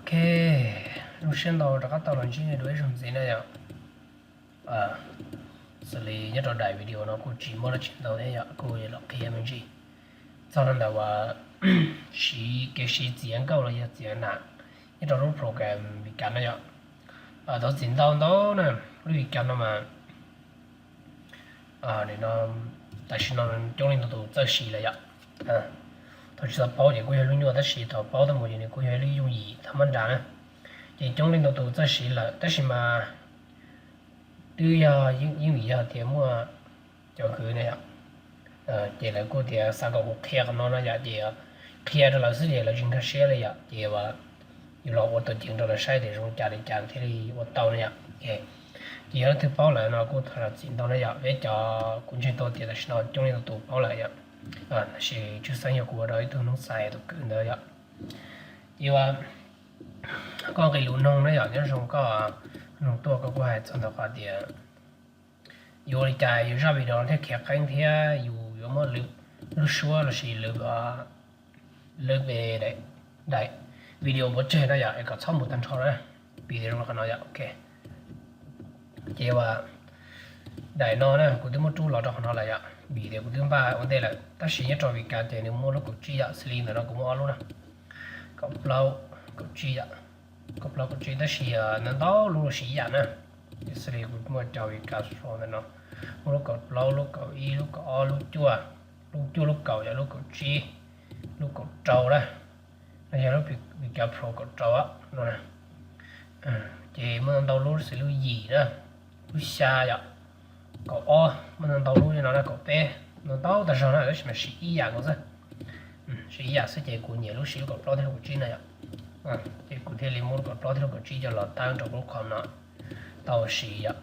Ok, zoo siab ntau rov qab tau los ntsib nej dua ib zaug ntxiv na yom. Xws li nyob rau daim video no kuj tsis muaj dab tsi ntau thiab yom, kuj los qhia me ntsis txog rau ntawm uas siv kev siv txiav nkauj los yog txiav nam nyob rau lub program Vcam no yom. Tau txiv ntau ntau na, lub Vcam no mas tam sim no coob leej ntau tus txawj siv lawm yom. Thaum tsis tau paub ces kuj yog lub nyuaj tab sis thaum paub tau mus ces nws kuj yog lub yooj yim thab mab nras na. Ces coob leej ntau tus txawj siv lawm tab sis mas twb yog yeej vim yog tias muaj cov hwv na yom, ces lawv kuj tias xav kom kuv qhia qhov no no yom, ces qhia rau lawv xwb ces lawv tsis nkag siab li yom, ces yus los ua tus ceev rau lawv saib tias zoo cas li cas thiaj li ua tau na yom. Ces yog leej twg paub lawm no kuj thov zam txim ntau na yom, peb cov kuv ntseeg tau tias tam sim no coob leej ntau tus paub lawm yom. Tab sis tshwj xeeb yog kuv ua rau ib tug noob xais tus kwv ntawd yom. Ces koj nqis lus noog na yom, nyob zoo koj noog tuaj koj kuj hais txog ntawm qhov tias yuav ua li cas yus zaj video thiaj khiav qeeb thiab yus yuav muab lwm lub suab los sis lwm lwm daim video pov tseg na yom, es kom txhob mus tag nrho na. Piv tias zoo qhov no yom, ok. Ces daim no na kuv twb muab rub los rau qhov no lawm yom, vim tias kuv twb npaj ua ntej lawm tab sis nyob rau Vcam ces nws muaj lub kaum tsib yom, xws li ntawm no kuv muaj ob lub na, kaum plaub, kaum tsib yom, kaum plaub kaum tsib tab sis ntau ntau lub los siv ib yam na. Xws li kuv muaj cov Vcam ntawm no, muaj lub kaum plaub, lub kaum ib, lub kaum ob, lub cuaj, lub cuaj lub kaum yom, lub kaum tsib, lub kaum rau na. No yog lub Vcam Pro kaum rau no. Ces muaj ntau lub xws lub yim na, lub xya yom, kaum ob, muaj ntau ntau lub li no na, kaum peb, ntau ntau tag zog na tab sis mas siv ib yam nkaus xwb. Siv ib yam xwb ces kuv nyiam lub siv lub kaum plaub thiab lub kaum tsib na yom. Ces kuv thiaj li muab lub kaum plaub thiab lub kaum tsib coj los tab rau lub com no tau siv yom.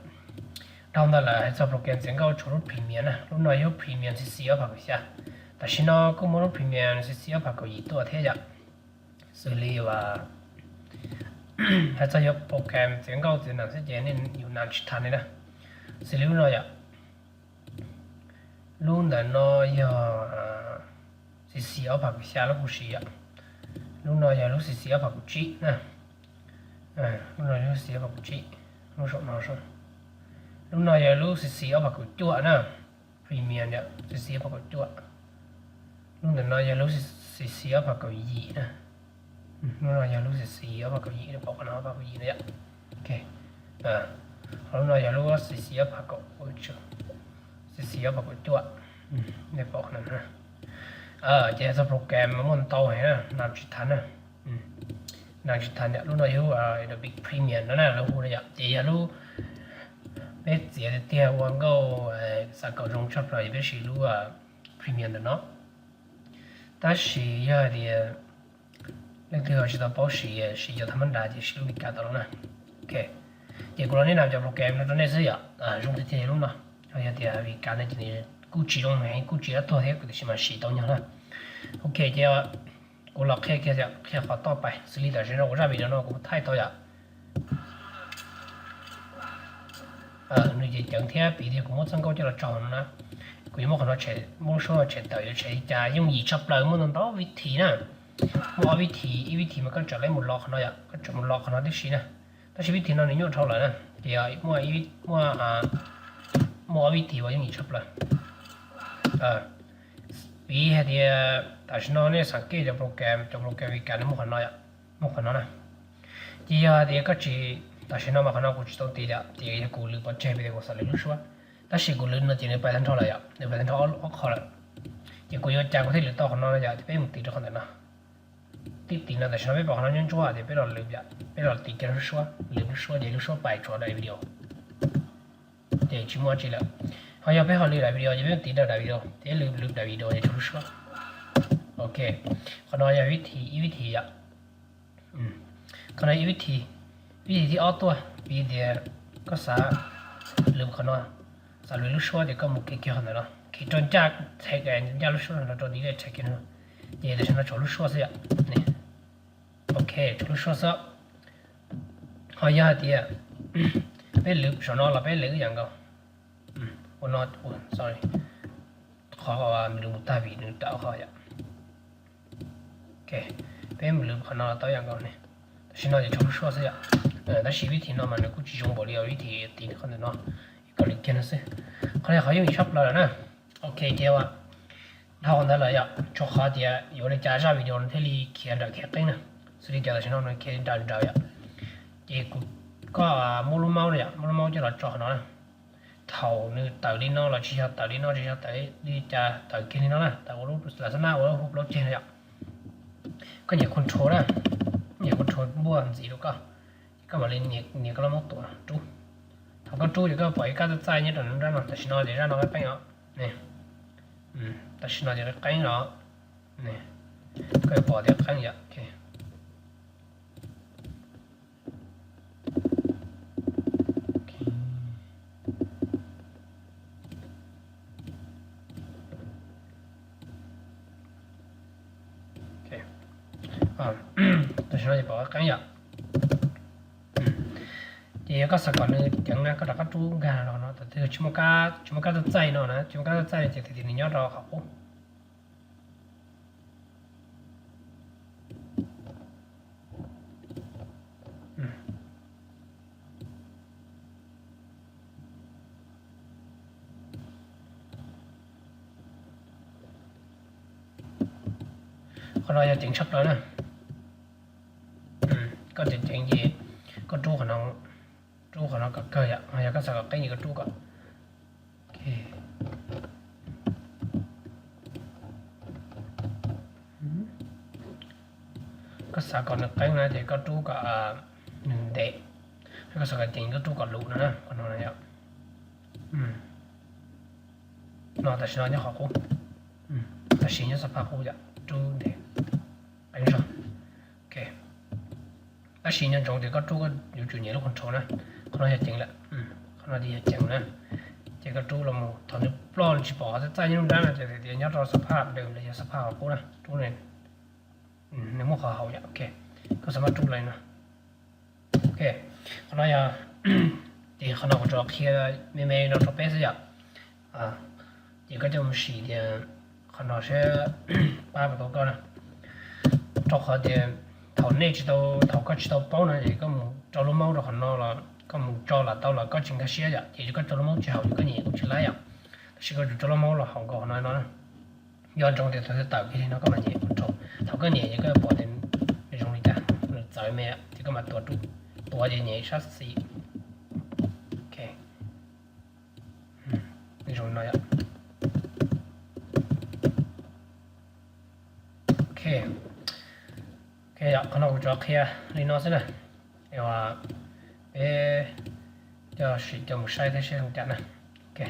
Dhau ntawd lawm hais txog program txiav nkauj tshuav lub premium na, lub no yog lub premium CC ob phav kaum xya. Tam sim no kuj muaj lub premium CC ob phav kaum yim tuaj thiab yom. Xws li hais txog yog program txiav nkauj txiav nam xwb ces nej yus nam tsis thav li na. Xws li lub no yom, lub ntawm no yog CC ob phav kaum xya lub kuv siv yom. Lub no yog lub CC ob phav kaum tsib na. Lub no yog lub CC ob phav kaum tsib, lub saum no. Lub no yog lub CC ob phav kaum cuaj na, premium yom, CC ob phav kaum cuaj. Lub ntawm no yog lub CC ob phav kaum yim na. Lub no yog lub CC ob phav kaum yim, pom qhov no ob phav kaum yim na yom. Ho lub no yog lub CC ob phav kaum, CC ob phav kaum cuaj. Nej pom qhov no na. Ces txog program muaj ntau heev na, nam tsis thav na. Nam tsis thav yom, lub no yog lub Adobe Premium no na lawv hu na yom, ces yog lub peb txiav tiag tiag ua nkauj xav kom zoo tshaj plaws ces peb siv lub premium ntawm no. Tab sis yog hais tias leej twg ho tsis tau paub siv, siv cov thab mab nras ces siv lub Vcam tau los na. Ok, ces kuv los nej nam cov program no rau nej xwb yom. Zoo tiag tiag yog lub no. Ho yog tias Vcam no ces nws kuj tsis zoo heev, kuj tsis dab tuag thiab tiam sis mas siv tau nyog na. Ok, ces kuv los qhia kiag, qhia qhov toj pais xws li tam sim no kuv zaj video no kuv thaij tau yom. Nws ces ceev thiab piv tias kuv muab txoj nkauj coj los tso no na. Kuv yuav muab qhov no tshem, muab lub suab no tshem tawm, yuav tshem li cas yooj yim tshaj plaws, muaj ntau ntau vib thi na. Muaj ob vib thi, ib vib thi mas koj tsawm lab mus lo qhov no yom, koj tsawm mus lo qhov no tib si na. Tab sis vib thi no nws nyuaj dhau lawm na, ces muaj, muaj ob vib thi uas yooj yim tshaj plaws. Piv hais tias tam sim no nej xam kej cov program, cov program Vcam nws muaj qhov no yom, muaj qhov no na. Ces yog hais tias koj tsis, tam sim no mas qhov no kuv tsis tau tiv yom, ces yog kuv lwv pov tseg vim tias kuv xav lwv lub suab. Tab sis kuv lwv no ces nws pais tag nrho lawm yom, nws pais tag nrho ob qho lawm. Ces kuv yuav cas kuv thiaj lwv tau qhov no yom, ces peb mus tiv rau qhov ntawm no. Tib tiv no tam sim no peb pom qhov no nyob ntsuab ces peb los lwv, peb los tiv kiag lub suab, lwv lub suab ces lub suab pais tsuas daim video. Ces tsis muaj dab tsi lawm. Ho yog peb ho lwv daim video ces peb mus tiv rau daim video, ces lwv, lwv daim video ces tshuav lub suab. Ok, qhov no yog vib thi, ib vib thi yom. Qhov no ib vib thi, vib thi thib ob tuaj, vim tias koj xav lwv qhov no, xav lwv lub suab ces koj mus kis kiag qhov ntawm no, kis rau ncaj, ncaj lub suab no rau delete kiag no, ces tam sim no tshuav lub suab xwb yom. Ok, tshuav lub suab xwb. Ho yog hais tias peb lwv saum no los peb lwv ib yam nkaus. Ua no, sorry, qhov nws mus tag vim nws rawm qhov yom. Ok, peb mus lwv qhov no los tau ib yam nkaus ne. Tam sim no ces tso suab xwb yom. Tab sis vib thim no mas nws kuj tsis zoo npaum li vib thim tiv qhov ntawm no, koj li kiag no xwb. Qhov no qhov yooj yim tshaj plaws lawm na. Ok, ces dhau qhov ntawd lawm yom, tso qhov tias yuav li cas zaj video no thiaj li khiav nrawm khiav qeeb na. Xws li cas tam sim no nws khiav nrawm nrawm yom. Ces kuv, koj muab lub maub na yom, muab lub maub coj los tso qhov no na. Thaum nws tawm li no los tsis yog tawm li no, tsis yog tawm li cas, tawm kiag li no na, tawm ua lub lam xab nab ua lub hu plaub ceg no yom. Koj nias control na, nias control npuaj ntxiv rau koj, ces koj mam li nias koj lub maub tuam rub. Thaum koj rub ces koj pom ib kab txaij txaij nyob rau nram no, tam sim no ces zaj no qeeb qeeb os. Tam sim no ces qeeb los, koj yuav pom tias qeeb yom. Tam sim no ces pom qeeb yom. Ces yog koj xav kom nws ceev na, koj rov qab rub nkag los no, thaum twg tsis muaj kab txaij txaij no na, tsis muaj kab txaij txaij no ces tias nws nyob rau qhov qub. Qhov no yog ceev tshaj plaws na. Koj ceev ceev ces koj rub qhov no, rub qhov no kom kawg yom, yog koj xav kom qeeb ces koj rub kom Koj xav kom nws qeeb na ces koj rub kom nws ntev, koj xav kom ceev koj rub kom luv no na, qhov no yom. No tam sim no nyob qhov qub, tam sim nyob xab phaj qub yom, rub ntev, qeeb zog. Ok, tab sis nco ntsoov tias koj rub koj yuav tsum nyiam lub control na, qhov no yog ceev lawm, qhov no ces yog ceev na. Ces koj rub los mus thaum nws ploj tsis pom qhov txaij txaij nyob nruab nrab no ces tias nyob rau xab phaj daws los yog xab phaj qhov qub na, rub nws muaj qhov haum yom. Ok, koj xav maj rub li no. Ok, qhov no yog, ces qhov no kuv tsuas qhia me me no rau peb xwb yom. Ces koj coj mus sim tias qhov no seb pab puas tau koj na. Rau qhov tias thaum nej tsis tau, thaum koj tsis tau paub no ces koj mus rau lub maub rau qhov no los koj mus tso los tau los koj tsis nkag siab yom, ces koj tso lub maub tsis haum ces koj nyiam kuj tsis laib yom. Tab sis koj tsum tso lub maub los haum nkaus qhov no no na. Nco ntsoov tias thaum twg tawm kiag li no koj mam nyem control, thaum koj nyem ces koj yuav pom tias nws zoo li cas, nws txawv me ces koj mam tuav rub, tuav ces nyem sab xis. Ok, zoo li no yom. Ok, ok yom, qhov no kuv tsuas qhia li no xwb na. Peb coj sim coj mus saib thiab seb zoo cas na. Ok,